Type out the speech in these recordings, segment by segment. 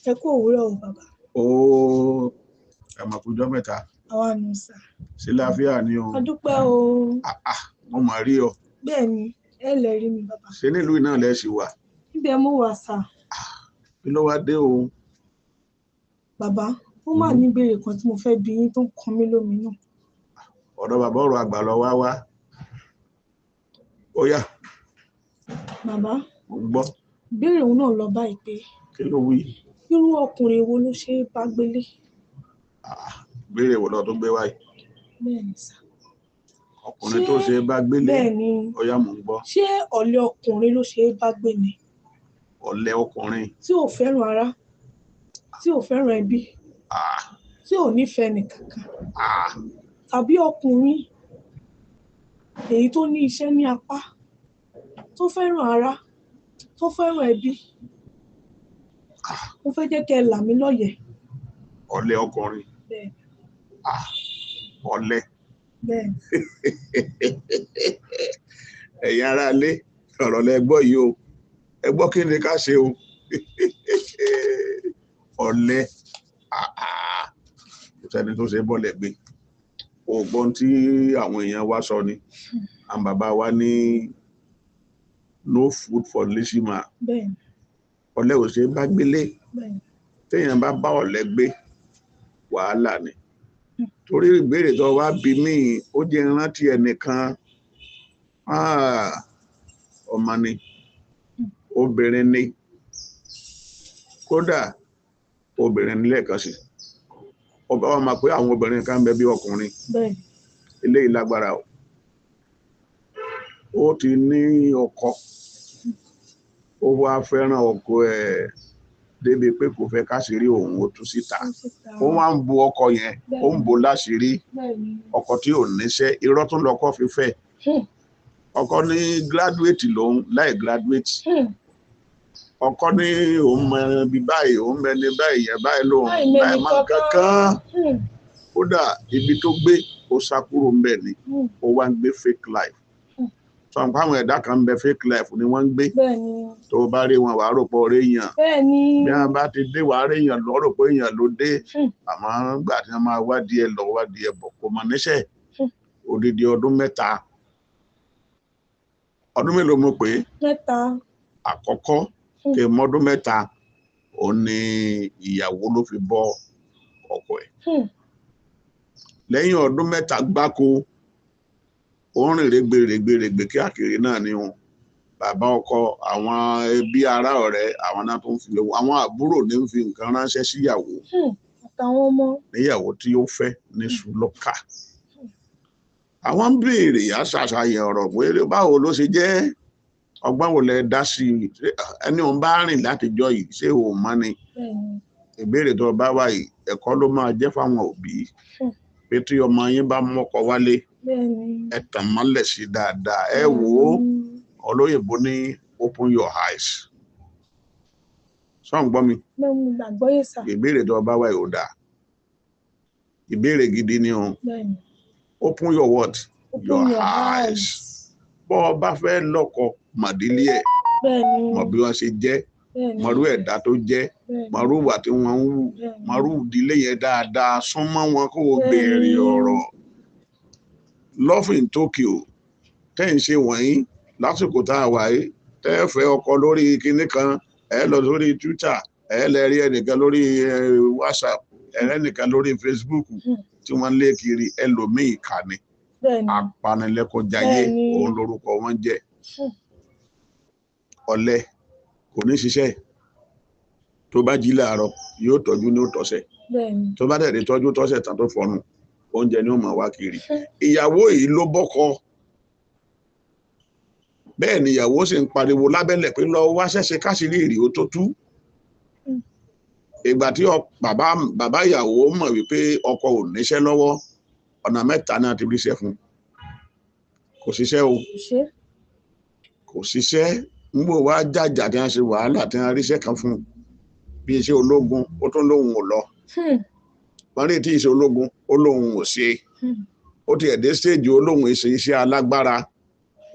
Ẹ kú òwúrọ̀ o, bàbá. Ó ẹ̀mọ̀kújọ́ mẹ́ta. Àwa nù, sà. Sí láfíà ni o? A dúpẹ́ o. Ah, ah, mo mọ̀ rí ọ. Bẹ́ẹ̀ ni, ẹ lè rí mi, bàbá. Ṣé nílùú náà lẹ ṣì wà? Ibẹ̀ mo wà, sà. Kí ló wá dé o? Bàbá, ó mà ní ìbéèrè kan tí mo fẹ́ bi yín tó ń kan mí lóminú. Ọ̀dọ̀ bàbá ọ̀rọ̀ àgbà lọ wá wá. Ó yá. Bàbá, mo ń gbọ́. Ìbéèrè òun náà lọ báyìí pé, Kí ló wí? Irú ọkùnrin wo ló ṣe é bá gbélé? Ah, ìbéèrè wo lọ tó gbé wáyé? Bẹ́ẹ̀ ni, sà. Ọkùnrin tó ṣe é bá gbélé? Bẹ́ẹ̀ ni. Ó yá, mò ń gbọ́. Ṣé ọ̀lẹ ọkùnrin ló ṣe é bá gbé ni? Ọ̀lẹ ọkùnrin. Tí ò fẹ́ràn ará, tí ò fẹ́ràn ẹbí, tí ò nífẹ̀ẹ́ nìkankan. Tàbí ọkùnrin èyí tó ní iṣẹ́ ní apá, tó fẹ́ràn ará, tó fẹ́ràn ẹbí? Mo fẹ́ jẹ́ kẹ́ ẹ là mí lóye. Ọ̀lẹ ọkùnrin. Bẹ́ẹ̀. Ah, ọ̀lẹ. Bẹ́ẹ̀. Ẹ̀yin ará ilé, ọ̀rọ̀ lẹ gbọ́ yìí o. Ẹ gbọ́, kí ni ká ṣe o? Ọ̀lẹ. Ah, ah. Kò sẹ́ni tó ṣe bọ́lẹ̀ gbé. O gbọ́n tí àwọn èèyàn wa sọ ni. Àwọn bàbá wa ní "No food for lazy man." Bẹ́ẹ̀ ni. Ọ̀lẹ ò ṣe é bá gbélé. Bẹ́ẹ̀ ni. Téèyàn bá bá ọ̀lẹ gbé, wàhálà ni. Torí ìbéèrè tó wá bí mí, ó jẹ́ rántí ẹnìkan. Ah, ọmọ ni, obìnrin ni, kódà obìnrin ní lẹ́ẹ̀kan sí. Ọba wa máa pé àwọn obìnrin kan ń bẹ bí ọkùnrin. Bẹ́ẹ̀ ni. Eléyìí lágbára o. Ó ti ní ọkọ, ó wá fẹ́ràn ọkọ ẹ̀ débi pé kò fẹ́ káṣírí òun ó tú síta. Ó síta. Ó wá ń bo ọkọ yẹn, ó ń bo láṣìírí. Bẹ́ẹ̀ ni. Ọkọ tí ò níṣẹ́, irọ́ tún lọkọ fi fẹ́. Ọkọ ní graduate lòun láì graduate. Ọkọ ní òun mọ ibi báyìí, òun mẹni báyìí, yẹn báyìí lòun Láì mẹ́ni láì mọ kankan. kankan. Kódà ibi tó gbé, ó sá kúrò ńbẹ̀ ni. Ó wá ń gbé fake life. Sọ pé àwọn ẹ̀dá kan ń bẹ, fake life ni wọ́n ń gbé. Bẹ́ẹ̀ ni. Tó o bá rí wọn, wàá rò pé ọ̀rẹ́ èèyàn. Bẹ́ẹ̀ ni. Bí wọ́n bá ti dé, wàá rí èèyàn lọ́rọ̀ pé èèyàn ló dé. Àmọ́ nígbà tí wọ́n máa wádìí ẹ lọ, wádìí ẹ bọ̀, kò mọ̀ níṣẹ́. Odidi ọdún 3. Ọdún mélòó mo pè é? 3. Àkọ́kọ́ kì í mọ́dún 3, òun ni ìyàwó ló fi bọ́ ọkọ ẹ̀. Lẹ́yìn ọdún 3 gbáko, ó ń rìn rẹ́gbẹ̀ rẹ́gbẹ̀ rẹ́gbẹ̀ káàkiri náà ni wọn. Bàbá ọkọ, àwọn ẹbí, ará, ọ̀rẹ́, àwọn náà tó ń fi owó, àwọn àbúrò ní ń fi nǹkan ránṣẹ́ síyàwó. Àtàwọn ọmọ. Níyàwó tí ó fẹ́ ní sùlọ́kà. Àwọn ń béèrè àṣàṣàyàn ọ̀rọ̀ pé báwo ló ṣe jẹ́, ọgbọ́n wo lẹ dá sí i? Ṣé ẹni òun bá rìn látijọ́ yìí, ṣé òun mọ́ ni? Bẹ́ẹ̀ ni. Ìbéèrè tó bá wà yìí, ẹ̀kọ́ ló máa jẹ́ fáwọn òbí pé tí ọmọ yín bá mọ́kọ wálé, Bẹ́ẹ̀ ni. ẹ tàn mọ́lẹ̀ sí dáadáa, ẹ wò ó. Olóyìnbó ní "Open your eyes." Sọ́n gbọ́ mi? Bẹ́ẹ̀, mo gbàgbọ́ yé, sà. Ìbéèrè tó bá wà yìí, ó dáa, ìbéèrè gidi ni o. Bẹ́ẹ̀ ni. Open your what? Open Your your eyes. eyes. Bọ́ ọ bá fẹ́ lọ́kọ, màdílé ẹ̀. Bẹ́ẹ̀ ni. Mọ̀ bí wọ́n ṣe jẹ́. Bẹ́ẹ̀ ni. Mọ̀rú ẹ̀dá tó jẹ́. Bẹ́ẹ̀ ni. Mọ̀rú ìwà tí wọ́n ń wù. Bẹ́ẹ̀ ni. Mọ̀rú ìdílé yẹn dáadáa, súnmọ́ wọn kó o Bẹ́ẹ̀ béèrè ni. ọ̀rọ̀. Love in Tokyo tẹ́ ń ṣe wọ̀nyí lásìkò tá a wà yìí, tẹ́ ẹ fẹ́ ọkọ lórí kinní kan, ẹ lọ sórí Twitter, ẹ lẹ rí ẹnìkan lórí WhatsApp, ẹ rí ẹnìkan lórí Facebook tí wọ́n lé kiri. Ẹlòmíì kà ní Bẹ́ẹ̀ ni. apanilẹ́kọ̀jayé. Bẹ́ẹ̀ ni. Òun lorúkọ wọn jẹ́. Ọ̀lẹ kò ní ṣiṣẹ́. Tó bá jí láàárọ̀, yóò tọ́jú ní ó tọ́sẹ̀. Bẹ́ẹ̀ ni. Tó bá dẹ̀ dé tọ́jú tọ́sẹ̀ tán, tó fọnù, oúnjẹ ni ó máa wá kiri. Ìyàwó yìí ló bọ́kọ. Bẹ́ẹ̀ ni ìyàwó sì ń pariwo lábẹ́lẹ̀ pé lọ wá ṣẹ̀ṣẹ̀ káṣírí ìrì ó tó tú. Ìgbà tí bàbá ìyàwó mọ̀ wípé ọkọ ò níṣẹ́ lọ́wọ́, ọ̀nà mẹ́ta náà ti ríṣẹ́ fún, kò ṣiṣẹ́ o. Kò ṣe. Kò ṣiṣẹ́. Ń gbò wá jàjà tí wọ́n ṣe wàhálà tí wọ́n ríṣẹ́ kan fún un bí iṣẹ́ ológun, ó tún lóun ò lọ. Wọ́n rí tí iṣẹ́ ológun, ó lóun ò ṣe. Ó ti ẹ̀dẹ́ stéèjì, ó lóun ṣe iṣẹ́ alágbára,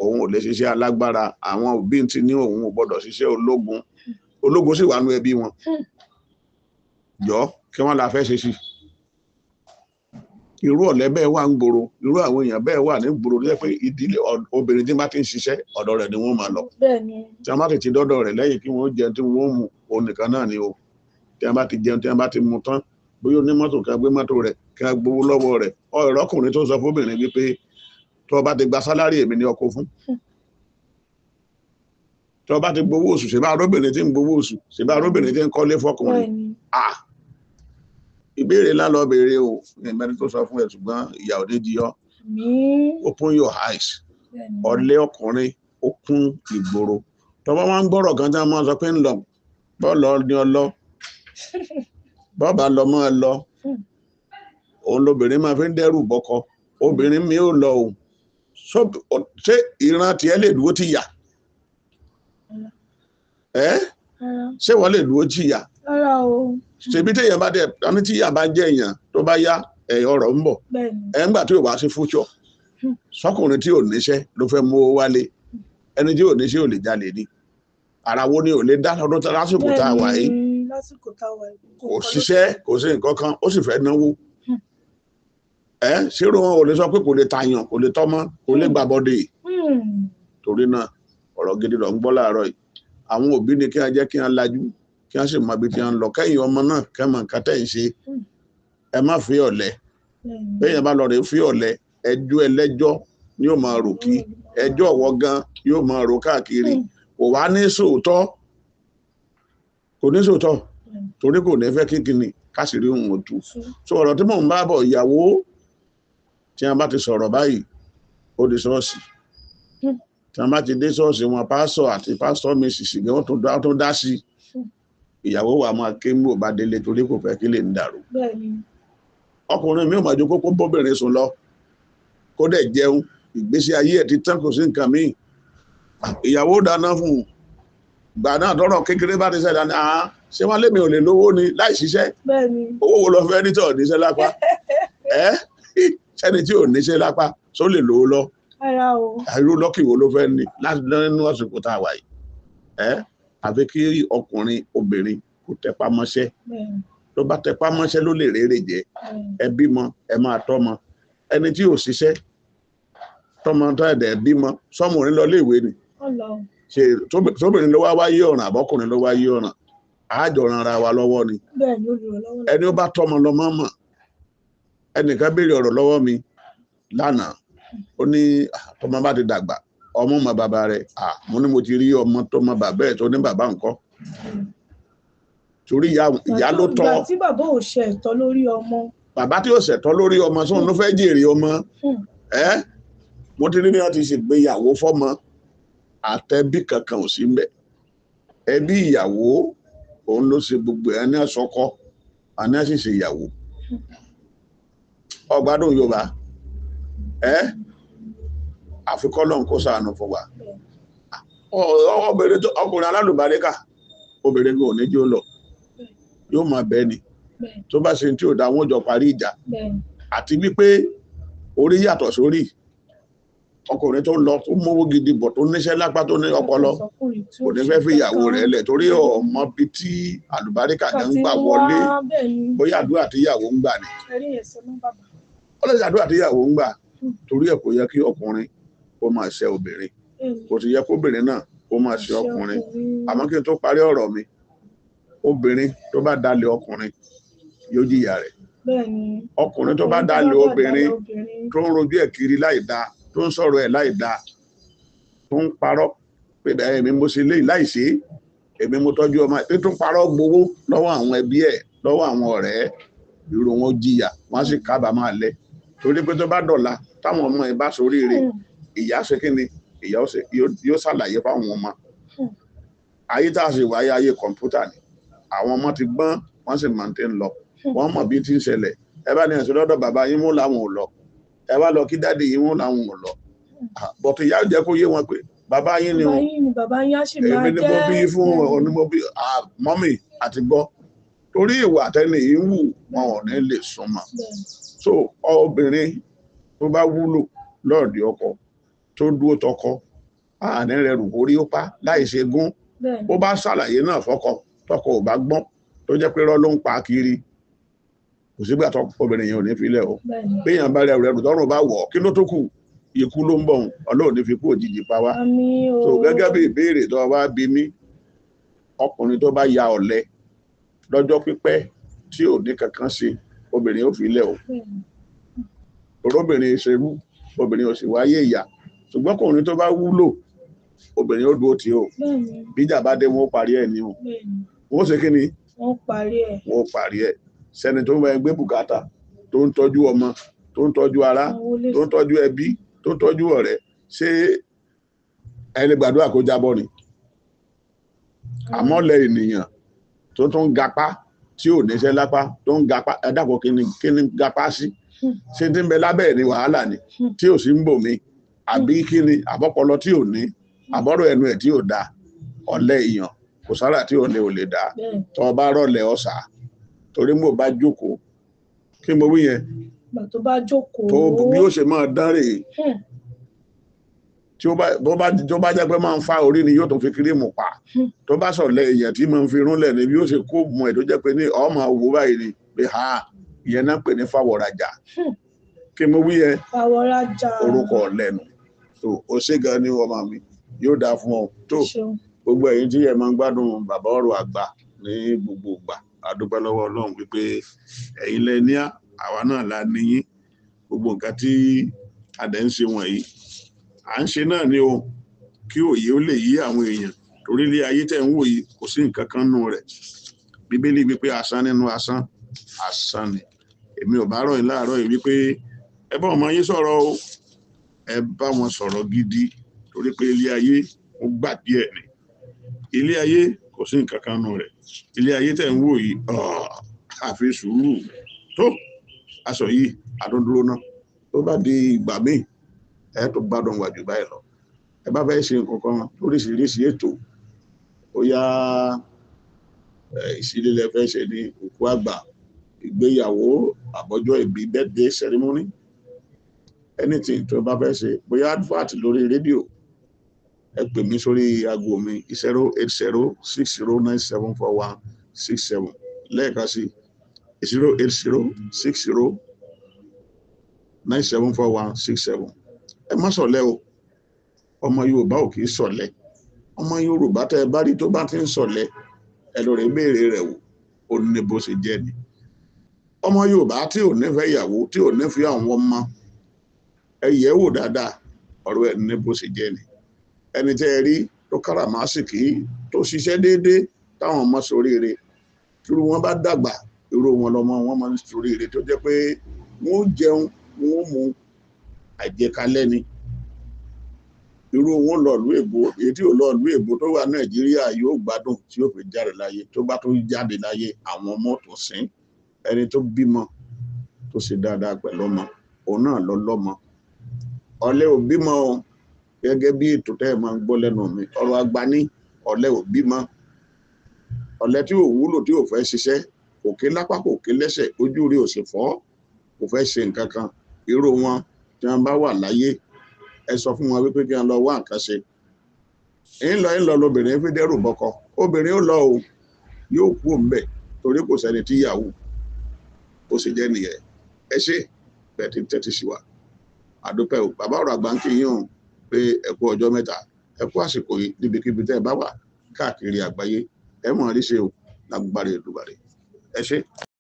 òun ò lè ṣiṣẹ́ alágbára. Àwọn òbí ti ní òun ò gbọ́dọ̀ ṣiṣẹ́ ológun. Ológun sì wà nú ẹbí wọn. Jọ kí wọ́n la fẹ́ ṣe sí. Irú ọ̀lẹ bẹ́ẹ̀ wà ń gbòòrò, irú àwọn èèyàn bẹ́ẹ̀ wà ní gbòòrò tó jẹ́ pé ìdílé obìnrin tí bá ti ń ṣiṣẹ́ ọ̀dọ̀ rẹ̀ ni wọ́n máa lọ. Tí wọ́n bá ti dọ́dọ̀ rẹ̀ lẹ́yìn kí wọ́n jẹun tí wọ́n mu, òun nìkan náà ni o. Tí wọ́n bá ti jẹun tí wọ́n bá ti mu tán, bóyá onímọ́tò kan gbé mọ́tò rẹ̀ kí wọ́n gbowó lọ́wọ́ rẹ̀. Ọ̀rọ̀kùnrin tó sọ fóbìnrin wípé tó bá ti gba sálárì èmi ni ọkọ fún. Tó bá ti gbowó oṣù, ṣe bá arábìnrin tí ń gbowó oṣù, ṣe bá arábìnrin tí ń kọ́lé fọkùnrin. Ìbéèrè ńlá lọ béèrè o, ìbẹni tó sọ fún ẹ, ṣùgbọ́n ìyà òde di ọ. Open your eyes. Ọ̀lẹ ọkùnrin ó kún ìgboro. Tọ́ba máa ń gbọ́rọ̀ kan tí wọ́n máa sọ pé ń lọ, bọ́ọ̀lù ni ọ lọ, bọ́ọ̀bà lọ mọ́ ẹ lọ. Òun lobìnrin máa fi ń dẹ́rù bọ́kọ. Obìnrin mi ò lọ o. Ṣé ìran tiẹ̀ lè dúró ti yà? Ṣé wọ́n lè dúró ti yà? Ṣèbí téèyàn bá dẹ̀ àní tí ìyà bá jẹ́ èèyàn tó bá yá ẹ̀yọ́ ọ̀rọ̀ ń bọ̀. Ẹ̀ ń gbà tí ò wá sí fúnṣọ̀. Sọkùnrin tí ò níṣẹ́ ló fẹ́ mú owó wálé. Ẹni tí ò níṣẹ́ ò lè jalè ni. Ara wo ni ò lè dá lọ́dún lásìkò tá a wà yìí? Kò ṣiṣẹ́, kò sí nǹkan kan, ó sì fẹ́ náwó. Ṣérò wọn ò lè sọ pé kò lè tàyàn, kò lè tọ́mọ, kò lè gbàbọ̀dè. Torí náà ọ̀rọ̀ gidi ló ń gbọ́ láàárọ̀ yìí. Àwọn òbí ni kí wọ́n jẹ́ kí wọ́n lajú, kí wọ́n sì mọ ibi tí wọ́n ń lọ. Kẹ́yìn ọmọ náà kẹ́ mọ nǹkan tẹ́ ń ṣe. Ẹ má fi ọ̀lẹ. Bẹ́ẹ̀ yẹn bá lọ rè fi ọ̀lẹ, ẹjọ́ ẹlẹ́jọ́ ni yóò máa rò kí, ẹjọ́ ọ̀wọ́ gan yóò máa rò káàkiri. Kò wá ní sòótọ́, kò ní sòótọ́, torí kò ní fẹ́ kíkìnì káṣírí òun ò tú. So ọ̀rọ̀ tí mò ń bá bọ̀, ìyàwó tí wọ́n bá ti sọ̀rọ̀ báyìí, ó di ṣọ́ọ̀ṣì. Tí wọ́n bá ti dé ṣọ́ọ̀ṣì wọn, pásọ̀ àti pásọ̀ mi ṣìṣì gan tó dá sí. Ìyàwó wa máa ké mú ò bá délé torí kò fẹ́ kí lè ń dàrú. Ọkùnrin mi ò máa ju kókó bóbìnrin sùn lọ, kó dẹ̀ jẹun, ìgbésí ayé ẹ̀ ti tán, kò sí nǹkan míì. Ìyàwó dáná fún un. Gbà náà tọrọ kékeré bá ti ṣẹ̀dá ní ṣé wọ́n lémi ò lè lówó ni láì ṣiṣẹ́? Owó wo lọ fẹ́ nítọ̀ níṣẹ́ lápá? Sẹ́ni tí ò níṣẹ́ lápá só lè lówó lọ? Irú lọ́kì wo ló fẹ́ ní nínú àsìkò tá a wà yìí? Àfi kí ọkùnrin obìnrin kò tẹpá mọ́ṣẹ́. Tó bá tẹpá mọ́ṣẹ́ ló lè rérè jẹ. Ẹ bímọ, ẹ máa tọ́mọ. Ẹni tí ò ṣiṣẹ́ tọ́mọ tó ẹ̀dẹ̀ bímọ, sọ́mọrin lọ léèwé ni. Ṣe tóbìnrin ló wá wáyé ọ̀ràn àbọ́kùnrin ló wáyé ọ̀ràn? Àjọ ran ara wa lọ́wọ́ ni. Ẹni ó bá tọ́mọ lọ mọ́ mọ̀. Ẹnìkan béèrè ọ̀rọ̀ lọ́wọ́ mi lánàá. Ó ní tọmọ bá ti dàgbà, ọmọ mọ bàbá rẹ̀. Mo ní mo ti rí ọmọ tó mọ bàbá ẹ̀ tó ní bàbá ńkọ́. Torí ìyá ló tọ́. Ìgbà tí bàbá ò ṣe ẹ̀tọ́ lórí ọmọ. Bàbá tí ò ṣẹ̀tọ́ lórí ọmọ sóun ló fẹ́ jèrè ọmọ. Mo ti rí bí wọ́n ti ṣègbéyàwó fọ́mọ, àtẹ̀bí kankan ò sí mbẹ̀. Ẹbí ìyàwó òun ló ṣe gbogbo ẹ̀ ní àsọkọ, àní àṣìṣe ìyàwó. Ọgbádùn Yorùbá. Àfikọ́ lọ́n kó ṣàánú fún wa. Ọkùnrin alálùbáríkà, obìnrin kò ní jí ó lọ, yóò máa bẹ́ẹ̀ ni. Tó bá ṣe tí ò dá, wọn jọ parí ìjà. Àti wípé orí yàtọ̀ sórí. Ọkùnrin tó lọ tó mówó gidi bọ̀, tó níṣẹ́ lápá, tó ní ọpọlọ, kò ní fẹ́ fi ìyàwó rẹ̀ lẹ̀ torí ọmọ bíi tí àlùbáríkà gan ń gbà wọlé. Bóyá àdúrà tí ìyàwó ń gbà ni. Ó lè ṣàdúrà tí ìyàwó ń gbà. Torí ẹ̀ kò yẹ kí ọkùnrin kó máa ṣe obìnrin, kò sì yẹ kóbìnrin náà kó máa ṣe ọkùnrin. Àmọ́ kí n tó parí ọ̀rọ̀ mi, obìnrin tó bá dalẹ̀ ọkùnrin yóò jìyà rẹ̀. Ọkùnrin tó bá dalẹ̀ obìnrin tó ń rojú ẹ̀ kiri láì dáa, tó ń sọ̀rọ̀ ẹ̀ láì dáa, tó ń parọ́ pé èmi mo ṣe léyìí láì ṣe, èmi mo tọ́jú ọmọ ẹ̀, tó ń parọ́ gbowó lọ́wọ́ àwọn ẹbí ẹ̀, lọ́wọ́ àwọn ọ̀rẹ́, irú wọn jìyà, wọ́n sì kábàámọ̀ alẹ́. Torí pé tó bá dọ̀la táwọn ọmọ ẹ̀ bá soríire, ìyá ṣe kí ni? Ìyá yóò ṣàlàyé fáwọn ọmọ. Ayé tá a sì wáyé ayé kọ̀ǹpútà ni. Àwọn ọmọ ti gbọ́n, wọ́n sì máa ń tẹ́ ń lọ. Wọ́n mọ̀ bí ti ń ṣẹlẹ̀. Ẹ bá ní ẹ̀sìn lọ́dọ̀ bàbá yín mú làwọn ò lọ. Ẹ bá lọ kí dáàdì yín mú làwọn ò lọ. Bọ̀tù ìyá jẹ́ kó yé wọn pé bàbá yín ni wọn. Èmi ni mo bí fún ọ ni mo bí mọ́mì àti gbọ́. Torí ìwà tẹ́ni yìí ń wù wọn ò ní lè súnmọ́. So obìnrin tó bá wúlò lọ́ọ̀dì ọkọ tó dúró tọkọ, àní rẹ̀ rù kórí ó pa láì ṣe gún. Bó bá ṣàlàyé náà fọ́kọ, tọkọ ò bá gbọ́n, tó jẹ́ pé rọ́ ló ń pa kiri, kò sígbà tó obìnrin yẹn ò ní filẹ̀ o. Béèyàn bá rẹ̀ rẹ̀ tọ́rùn bá wọ̀, kí ló tó kù? Ikú ló ń bọ̀, Ọlọ́run ní fi kú òjijì pa wá. So gẹ́gẹ́ bí ìbéèrè tó wá bí mi, ọkùnrin tó bá ya ọ̀lẹ lọ́jọ́ pípẹ́ tí ò ní kankan ṣe, obìnrin ó filẹ̀ o. Obìnrin ṣerú, obìnrin ò sì wáyé ìyà. Ṣùgbọ́n ọkùnrin tó bá wúlò, obìnrin ó dúró tì o. Bíjà bá dé, wọn ó parí ẹ̀ ní o. Wọ́n ṣe kí ni? Wọ́n parí ẹ̀. Wọ́n parí ẹ̀. Sẹ́ni tó ń bá ẹgbẹ́ bùkátà, tó ń tọ́jú ọmọ, tó ń tọ́jú ará, tó ń tọ́jú ẹbí, tó ń tọ́jú ọ̀rẹ́, ṣé ẹni gbàdúrà kó jábọ́ ni? Àmọ́ lẹ ènìyàn tó tún gapá, tí ò níṣẹ́ lápá, tó ń gapá, ẹ dákun, kí ni gapá sí? Ṣé tí ń bẹ lábẹ́ ẹ̀ ní wàhálà ni tí ò sí ń bò mí? Àbí kí ni àbọ̀pọ̀lọ tí ò ní, àbọ̀rọ̀ ẹnu ẹ̀ tí ò da? Ọ̀lẹ èèyàn kò sára tí ò ní ò lè dá. Tó bá rọ̀lẹ́ ọ̀sà, torí mo bá jókòó, kí mo wí yẹn? Tó bá jókòó, tó bí ó ṣe máa dán rèé. Tí ó bá jẹ́ pé máa ń fa orí ni, yóò tó fi kírímù pa. Tó bá sọ̀lẹ̀ èèyàn tí máa ń fi irun lẹ̀ ni, bí ó ṣe kó mọ̀ ẹ̀ tó jẹ́ pé ní ọmọ òwò báyìí ni pé ha, ìyẹn náà pè ní fàwọ̀rajà. Kí mo wí yẹn? Fàwọ̀rajà. Orúkọ lẹ́nu. Tó o ṣe gan ni ọmọ mi, yóò dáa fún ọ. Tó gbogbo ẹ̀yin tí ẹ máa ń gbádùn bàbá ọ̀rọ̀ àgbà ní gbogbo ìgbà, a dúpẹ́ lọ́wọ́ Ọlọ́run wípé ẹ̀yin lẹ ní, àwa náà la ní yín. Gbogbo nǹkan tí a dẹ̀ ń ṣe wọ̀nyí, à ń ṣe náà ni o, kí òye ó lè yí àwọn èèyàn. Torí ilé ayé tẹ̀ ń wò yìí, kò sí nǹkan kan nù rẹ̀. Bíbélì wípé asán nínú asán, asán ni. Èmi ò bá rọ̀ yín láàárọ̀ yìí wípé ẹ bá ọmọ yín sọ̀rọ̀ o, ẹ bá wọn sọ̀rọ̀ gidi, torí pé ilé ayé ó gbà díẹ̀ ni. Ilé ayé kò sí nǹkan kan nù rẹ̀. Ilé ayé tẹ̀ ń wò yìí, àfi sùúrù tó aṣọ yìí àdúndúró náà. Tó bá di ìgbà míì, ẹ tó gbádùn wàjú báyìí lọ. Ẹ bá fẹ́ ṣe nǹkan kan lóríṣiríṣi ètò, ó yá ìṣílẹ̀ fẹ́ ṣe ní òkú àgbà, ìgbéyàwó, àbọ̀jọ́ ìbí, birthday ceremony, anything tó bá fẹ́ ṣe, bóyá advert lórí rédíò, ẹ pè mí sórí aago mi 08060974167. Lẹ́ẹ̀kan sí, 08060974167. Ẹ má ṣọ̀lẹ o. Ọmọ Yorùbá ò kì í ṣọ̀lẹ. Ọmọ Yorùbá tẹ ẹ bá rí tó bá ti ń ṣọ̀lẹ, ẹ lọ rẹ béèrè rẹ̀ wò, ó ní bó ṣe jẹ́ ni. Ọmọ Yorùbá tí ò nífẹ̀ẹ́ ìyàwó, tí ò nífẹ̀ẹ́ àwọn ọmọ, ẹ yẹ̀ wò dáadáa, ọ̀rọ̀ ẹ̀ ní bó ṣe jẹ́ ni. Ẹni tẹ́ ẹ rí tó káràmásìkí, tó ṣiṣẹ́ déédéé, táwọn ọmọ ṣoríire, irú wọn bá dàgbà, irú wọn lọmọ wọn máa ń ṣoríire, tó jẹ́ pé wọ́n jẹun, wọ́n mu àjẹkálẹ̀ ni. Irú wọn lọ ìlú èbó, èyí tí ò lọ ìlú èbó tó wà Nàìjíríà yóò gbádùn tí yóò fi jáde láyé. Tó bá tó jáde láyé, àwọn ọmọ tó sìn. Ẹni tó bímọ tó ṣe dáadáa pẹ̀lú ọmọ, òun náà lọ lọ́mọ. Ọ̀lẹ ò bímọ o, gẹ́gẹ́ bí ètò tẹ́ ẹ máa ń gbọ́ lẹ́nu mi, ọ̀rọ̀ àgbà ní ọ̀lẹ ò bímọ. Ọ̀lẹ tí ò wúlò, tí ò fẹ́ ṣiṣẹ́, kò ké lápá, kò ké lẹ́sẹ̀, ojú rí ò sì fọ́, kò fẹ́ ṣe nǹkan kan, irú wọn tí wọ́n bá wà láyé, ẹ sọ fún wọn wípé kí wọ́n lọ wá nǹkan ṣe. Ńlọ lobìnrin fi dẹ́rù bọ́kọ. Obìnrin ó lọ o, yóò kú òǹbẹ̀, torí kò sẹ́ni tí yàwó ó sì jẹ́ nìyẹn. Ẹ ṣé bẹ́ẹ̀ tí ń tẹ́tí sí wa. Àdúpẹ́ o. Bàbá ọ̀rọ̀ àgbà ń kí yín o pé ẹ kú ọjọ́ mẹ́ta, ẹ kú àsìkò yìí níbikíbi tẹ́ ẹ bá wà káàkiri àgbáyé. Ẹ mọ̀ rí ṣe o, lágbára Èdùmàrè. Ẹ ṣé.